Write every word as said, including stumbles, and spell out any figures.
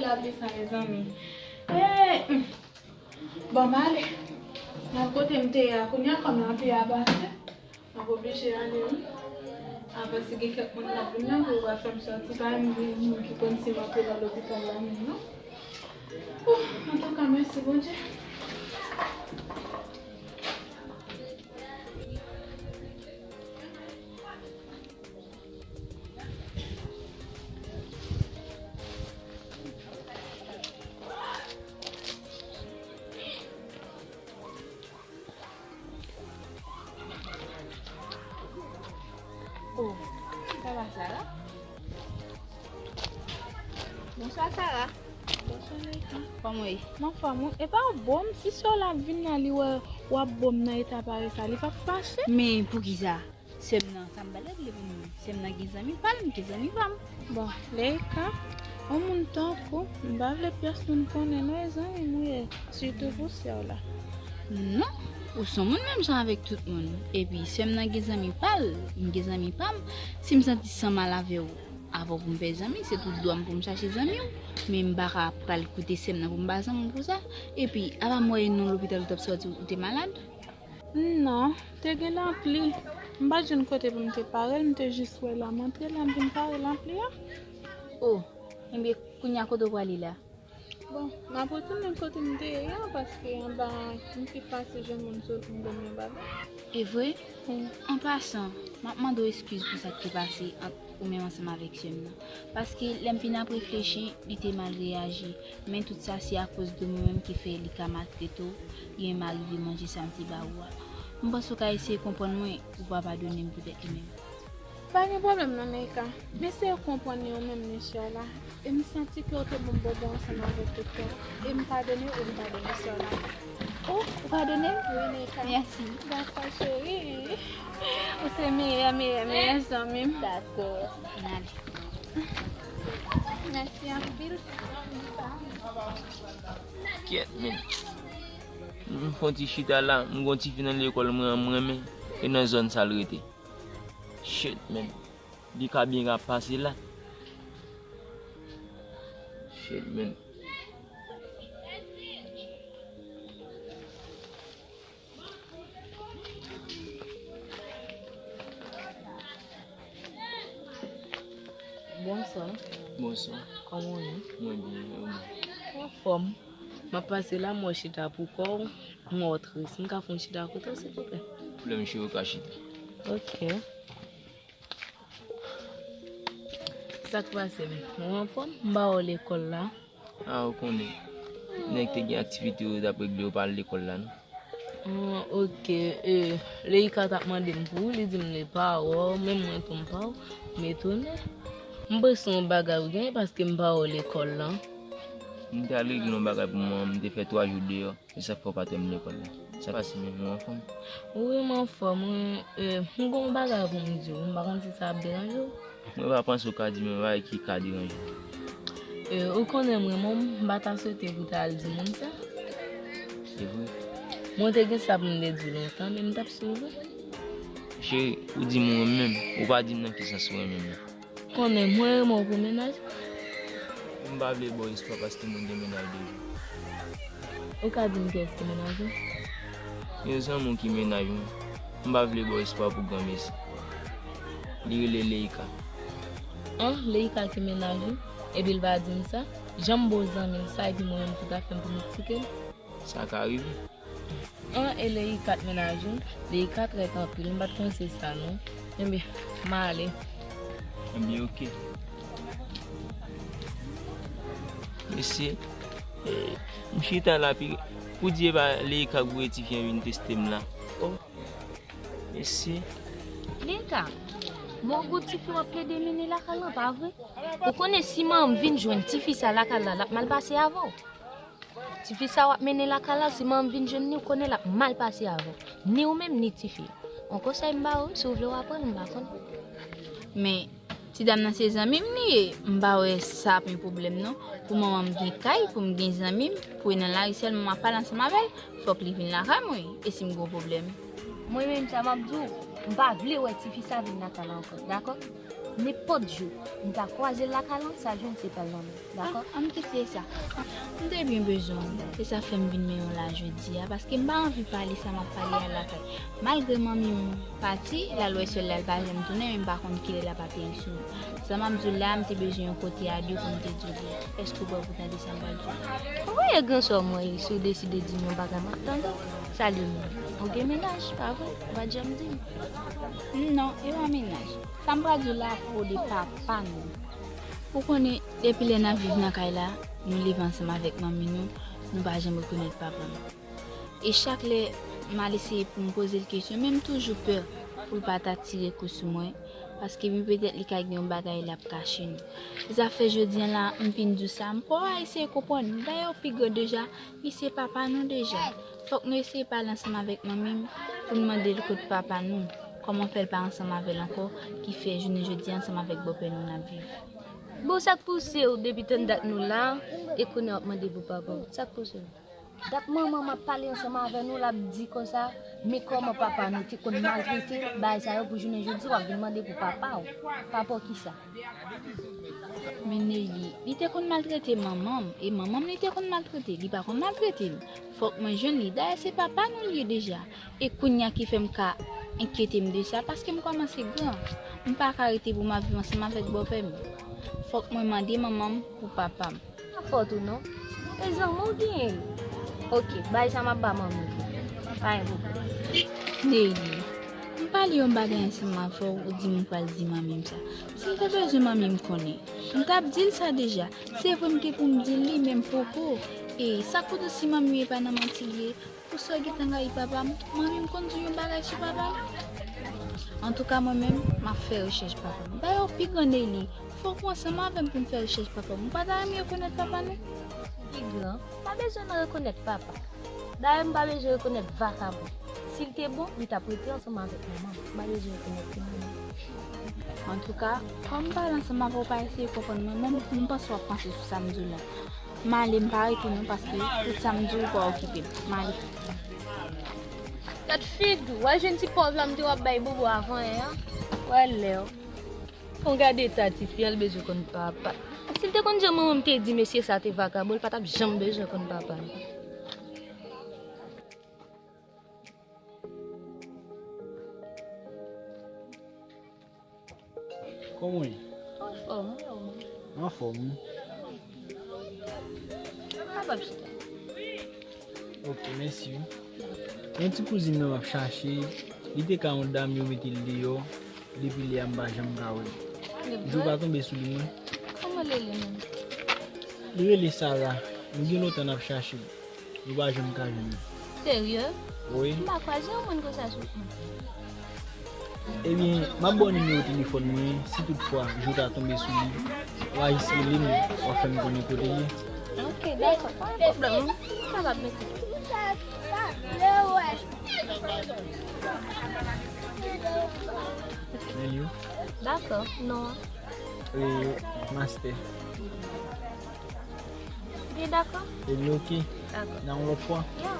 Lapli sa, mezanmi. Hey! Bon, m ale. Nan kote m te ye a, kounye a kòm lapli a pase, m ap oblije ale, wi. Avan si gen kèk moun k ap vin nan, pou yo pa fè m sòti, pa menm gen moun ki konn si m antre nan lopital la menm, non. Ouh, antouka, mèsi Bondye. Oh, sa va, Sara? Bonswa, Sara. Bonswa, Leïka. Kòman w ye? M anfòm, wi. E pa w bon, si sè w la ap vin la, li wè w ap bon nan eta parèy sa, li p ap fache? Men poukisa? Sè m nan, sa m pral regle pou nou? Sè m nan gen zanmi pa l, m gen zanmi pa m. Bon, Leïka, yon moun tankou w, m pa vle pyès moun konnen non, e zanmi m ou ye, sitou pou sè w la. Non, ou se yon moun menm jan avèk tout moun. Epi, sè m nan gen zanmi pa l, m gen zanmi pa m. Si m santi san m al avè w, avan pou m fè zanmi, se tout dwa m pou m chache zanmi w. Men m pa ka pral koute sè m nan pou m ba zanmi w pou sa. Epi, apa m wè non lopital ou t ap sòti, ou te malad? Non, te gen lapli. M pa t jwenn kote pou m te pare l, m te jis wè la, m antre la, m vin pare lapli a. Oh, ebyen, kounye a kote w prale la? Bon, m ap retounen kote m te ye a, paske anba, m pi fasil jwenn moun sou wout m dòmi anba menm. E vre? Wi. An pasan, m ap mande w eskiz pou sa k te pase ant ou menm ansanm avèk sè m nan. Paske lè m fin ap reflechi, li te mal reyaji. Men tout sa se akoz de mwen menm ki fè li ka maltrete w, li menm arive manje sa m te ba ou a. M panse w ka eseye konprann mwen, ou va padone m poutèt li menm. Pa gen pwoblèm non, Leïka. M eseye konprann li ou menm, mesye a la. E m santi ke w te bon bò bò ansanm avèk tout kè w. E m padone w, e m padone sè w la. Oh, ou padone m? Wi, Leïka. Mèsi. Dakò, cheri. Ou se meyè, meyè, meyè zanmi m. Dakò. N ale. Mèsi anpil. Kyèt, men. M fè yon ti chita la, m gon tifi nan lekòl mwen an m renmen, e nan zòn sa l rete. Shit, men. Li ka byen ka pase la. Shit, men. Bonswa. Bonswa. Kòman w ye? Mwen byen, e ou menm? Anfòm. M ap pase la, m wè w chita pou kò w, m wè w tris. M ka fè yon chita kote w, silvouplè? Pwoblèm, cheri, ou ka chita. Ok. Sa k pase, men? Ou anfòm? M ba w lekòl la. A, ou konnen. Nèg te gen aktivite yo t ap regle, yo pa al lekòl la, non. Ah, ok. E, Leïka t ap mande m pou ou, li di m li pa wè w, menm mwen tou m pa wè w. M etone. M panse se yon bagay ou genyen paske m pa wè w lekòl la. M te al regle yon bagay pou mwen, m te fè twa jou deyò. E sa k fè w pa t wè m lekòl la. Sa pase menm, ou anfòm? Wi, m anfòm, wi. E, m gon bagay pou m di w. M pa konn si sa ap deranje w. Mwen pa panse w ka di m yon bagay ki ka deranje w. E, ou konnen m renmen w, m pa ta swete pou w ta al di moun sa. Se vre? Mwen te gen sa pou m te di w lontan, men m t ap swiv ou. Cheri, ou di m ou renmen m, ou pa di m nan ki sans ou renmen m nan. Konnen mwen renmen w pou mennaj. M pa vle ba w espwa paske mwen gen mennaj deja. Ou ka di m kiyès ki mennaj ou? Yon zanmi w ki mennaj mwen. M pa vle ba w espwa pou granmesi. Li rele Leïka. An, Leïka ki mennaj ou? Epi l pa di m sa? Jan m ba w zanmi m sa epi mwen menm tou ta fè m pou m kritike l? Sa ka rive. An, e Leïka t mennaj ou? Leïka trèt anpil, m pa t konn se sa non. Ebyen, m ale. Ebyen, ok. Mesye, eh, m chita la, pi pou di e pa Leïka k voye tifi an vin teste m la. Oh, mesye. Leïka, bon, gwo tifi w ap plede mennen lakay lan, pa vre? Ou konnen si manman m vin jwenn tifi sa lakay la, l ap mal pase avè w. Tifi sa w ap mennen lakay la, si manman m vin jwenn li, ou konnen l ap mal pase avè w. Ni ou menm, ni tifi. Yon konsèy m ba ou, si w vle w aprann, m pa konnen. Men, ti dam nan se zanmi m li ye, m pa wè sa ap yon pwoblèm non. Pou manman m gen kay, pou m gen zanmi m, pou e nan lari sèlman m ap pale ansanm avè l, fòk li vin lakay mwen, e si m gen yon pwoblèm? Mwen menm sa m ap di w, m pa vle wè tifi sa vin lakay la ankò, dakò? Nenpòt jou m ta kwaze l lakay lan, sa jwenn se pa l nan men, dakò? Ah, an m kite sa. M te byen bezwen w. Se sa fè m vin men w la jodi a, paske m pa anvi pale sa m ap pale a lakay. Malgre manmi m pati, l al wè sè l la, l pa janm tounen, men m pa konn kilè l ap ateri sou nou. Sa m ap di w la, m te bezwen yon kote a de pou m te di w li. Èske w prè pou tande sa m pral di w? Ou wè e gran sè w mwen ye, si w deside di m yon bagay, m ap tande w. Sa li menm? Ou gen mennaj, pa vre? Ou pa t janm di m. Non, e pa mennaj. Sa m pral di w la a pwopo de papa nou. Ou konnen, depi lè n ap viv nan kay la, nou leve ansanm avèk manmi nou, nou pa janm rekonèt papa nou. E chak lè m al eseye pou m poze l kesyon, men m toujou pè pou l pa ta tire kou sou mwen, paske m petèt li ka gen yon bagay l ap kache nou. Se sa fè jodi a la, m vin di w sa, m kwè w a eseye konprann. Dayè w pi gran deja, li se papa nou deja. Fòk nou eseye pale ansanm avèk manmi m pou n mande l kot papa nou. Kòman fè l pa ansanm avè l ankò, ki fè jounen jodi a ansanm avèk bòpè nou n ap viv. Bon, sa k pouse w depi tann dat nou la, e kounye a w ap mande pou papa w? Sa k pouse w? Dat manman m ap pale ansanm avè nou, l ap di konsa, men kòman papa nou te konn maltrete l, bagay sa yo pou jounen jodi, w ap vin mande pou papa w. Papa w kisa? Men Neili, li te konn maltrete manman m, e manman m li te konn maltrete, li pa konn maltrete m. Fòk mwen jwenn li, dayè se papa nou l ye deja. E kounye a ki fè m ka enkyete m de sa, paske m kòmanse gran. M pa ka rete pou m ap viv ansanm avèk bòpè m. Fòk mwen mande manman m pou papa m. Pa fòt ou non. E zanmi w genyen yo. Oke, bay sa m ap ba manmi w. Pa gen pwoblèm. Neili, m pale yon bagay ansanm avè w, ou di m ou pral di manmi m sa. Si m te bezwen manmi m konnen, m t ap di l sa deja. Se vre m gen pou m di l li, men m poko. E sa k pou di w si manmi w e pa nan manti l ye? Pou sa w gentan rayi papa m, manmi m konn di w yon bagay sou papa m? Antouka, mwen menm, m ap fè rechèch papa m. Dayè, w pi gran Neili, fòk ou ansanm avè m pou n fè rechèch papa m. Ou pa ta renmen rekonèt papa nou? Pi gran, m pa bezwen rekonèt papa. Dayè, m pa bezwen rekonèt vakabon. Si l te bon, li t ap rete ansanm avèk manman m. M pa bezwen rekonèt li non. Antouka, kòm m pale ansanm avè w, pa eseye konprann mwen, mwen, m panse w ap panse sou sa m di w la. M ale, m pa rete non, paske tout sa m di w pa okipe m. M ale. Gad figi w, w al jwenn ti pòv la m te w ap bay bobo avan yè a. W al lè w. Fò w gade eta tifi an, l bezwen konn papa. Si l te konn jan manman m te di mesye sa te vakabon, l pa t ap janm bezwen konn papa l. Kòman w ye? Anfòm, wi, ou menm? Anfòm, wi. Kapab chita. Ok, mèsi, wi. Yon ti kouzin nan m ap chache, li te ka yon dam yo mete l deyò, depi lè a m pa janm ka wè l. Jou pa tonbe sou li, mwen. Kòman l rele menm? Li rele Sara. Nou gen lontan n ap chache l. Nou pa janm ka jwenn li. Serye? Wi. M pa kwaze yon moun konsa sou. Ebyen, m ap ba w nimewo telefòn mwen, si toutfwa jou ta tonbe sou li, w a jis rele m, w a fè m konnen kote l ye. Ok, dakò, pa gen pwoblèm, m kapab mete. Men li yo? Dakò, non. E, Master. Li dakò? Ebyen, ok. Dakò. Nan yon lòt fwa. Ya.